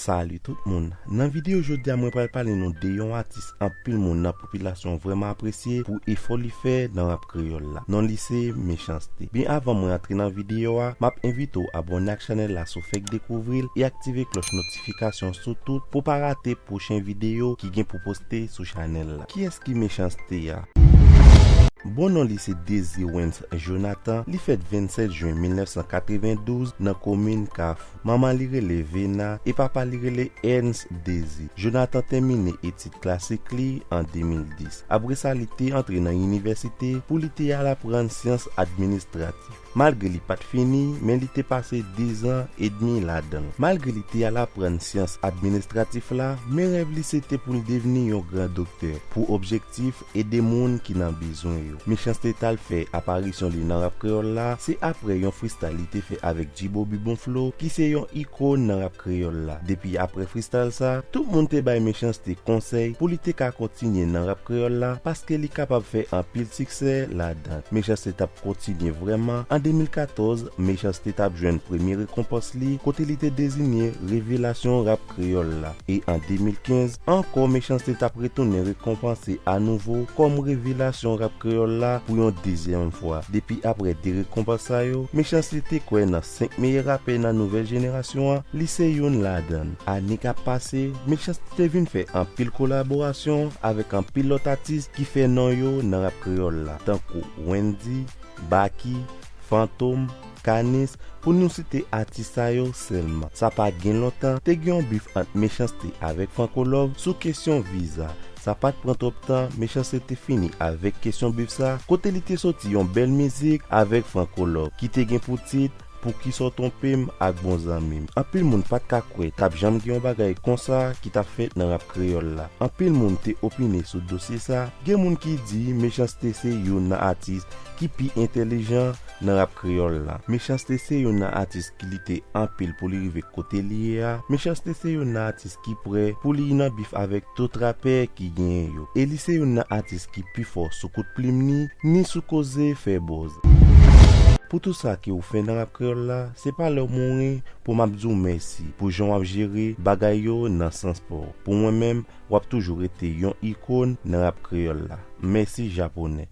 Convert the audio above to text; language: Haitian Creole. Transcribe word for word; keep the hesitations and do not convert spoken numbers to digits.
Salut tout moun. Nan videyo jodi a, mwen pral pale nou de yon atis anpil moun nan popilasyon vrèman apresye pou efò li fè nan rap kreyòl la. Non li se Mechans-T. Byen avan mwen antre nan videyo a, m ap envite w abòne ak chanèl la si w fèk dekouvri l e aktive klòch notifikasyon sou tout pou pa rate pwochen videyo ki gen pou poste sou chanèl la. Kiyès ki Mechans-T a? Bon non li se Désir Wens Jonathan, li fèt vennsèt jen mil nèf san katrevendouz nan komin Kafou. Manman li rele Vena e papa li rele Ernst Désir. Jonathan tèmine etid klasik li an de mil dis. Apre sa, li te antre nan inivèsite pou li te al aprann syans administratif. Malgre li pa t fini, men li te pase dezan edmi ladan l. Malgre li te al aprann syans administratif la, men rèv li se te pou l devni yon gran doktè, pou objektif ede moun ki nan bezwen yo. Mechans-T t al fè aparisyon li nan rap kreyòl la, se apre yon freestyle li te fè avèk G-Bobby Bon Flow, ki se yon ikòn nan rap kreyòl la. Depi apre freestyle sa, tout moun te bay Mechans-T konsèy pou li te ka kontinye nan rap kreyòl la, paske li kapab fè anpil siksè ladan. Mechans-T t ap kontinye vrèman. An de mil katòz, Mechans-T t ap jwenn premye rekonpans li, kote li te deziyen revelasyon rap kreyòl la. E an de mil kenz, ankò Mechans-T t ap retounen rekonpanse anouvo kòm revelasyon rap kreyòl la pou yon dezyèm fwa. Depi apre de rekonpans sa yo, Mechans-T te kwè nan senk meyè rapè nan nouvèl jenerasyon an, li se youn ladan l. Ane k ap pase, Mechans-T te vin fè anpil kolaborasyon avèk anpil lòt atis ki fè non yo nan rap kreyòl la, tankou Wendy, Baky, Fantom, Kanis, pou nou site atis sa yo sèlman. Sa pa gen lontan, te gen yon bif ant Mechans-T avèk Franco Love sou kesyon viza. Sa pa t pran twòp tan, Mechans-T te fini avèk kesyon bif sa, kote li te soti yon bèl mizik avèk Franco Love, ki te gen pou tit Poukisa w twonpe m ak bon zanmi m. Anpil moun pa t ka kwè t ap janm gen yon bagay konsa ki t ap fèt nan rap kreyòl la. Anpil moun te opine sou dosye sa. Gen moun ki di Mechans-T se youn nan atis ki pi entèlijan nan rap kreyòl la. Mechans-T se youn nan atis ki lite anpil pou li rive kote li ye a. Mechans-T se youn nan atis ki prè pou li nan bif avèk tout rapè ki genyen yo. E li se youn nan atis ki pi fò sou kout plim ni, ni sou koze fè buzz. Pou tout sa ke w fè nan rap kreyòl la, se pa lè w mouri pou m ap di w mèsi pou jan w ap jere bagay yo nan sans pa w. Pou mwen menm, w ap toujou rete yon ikòn nan rap kreyòl la. Mèsi Japonè.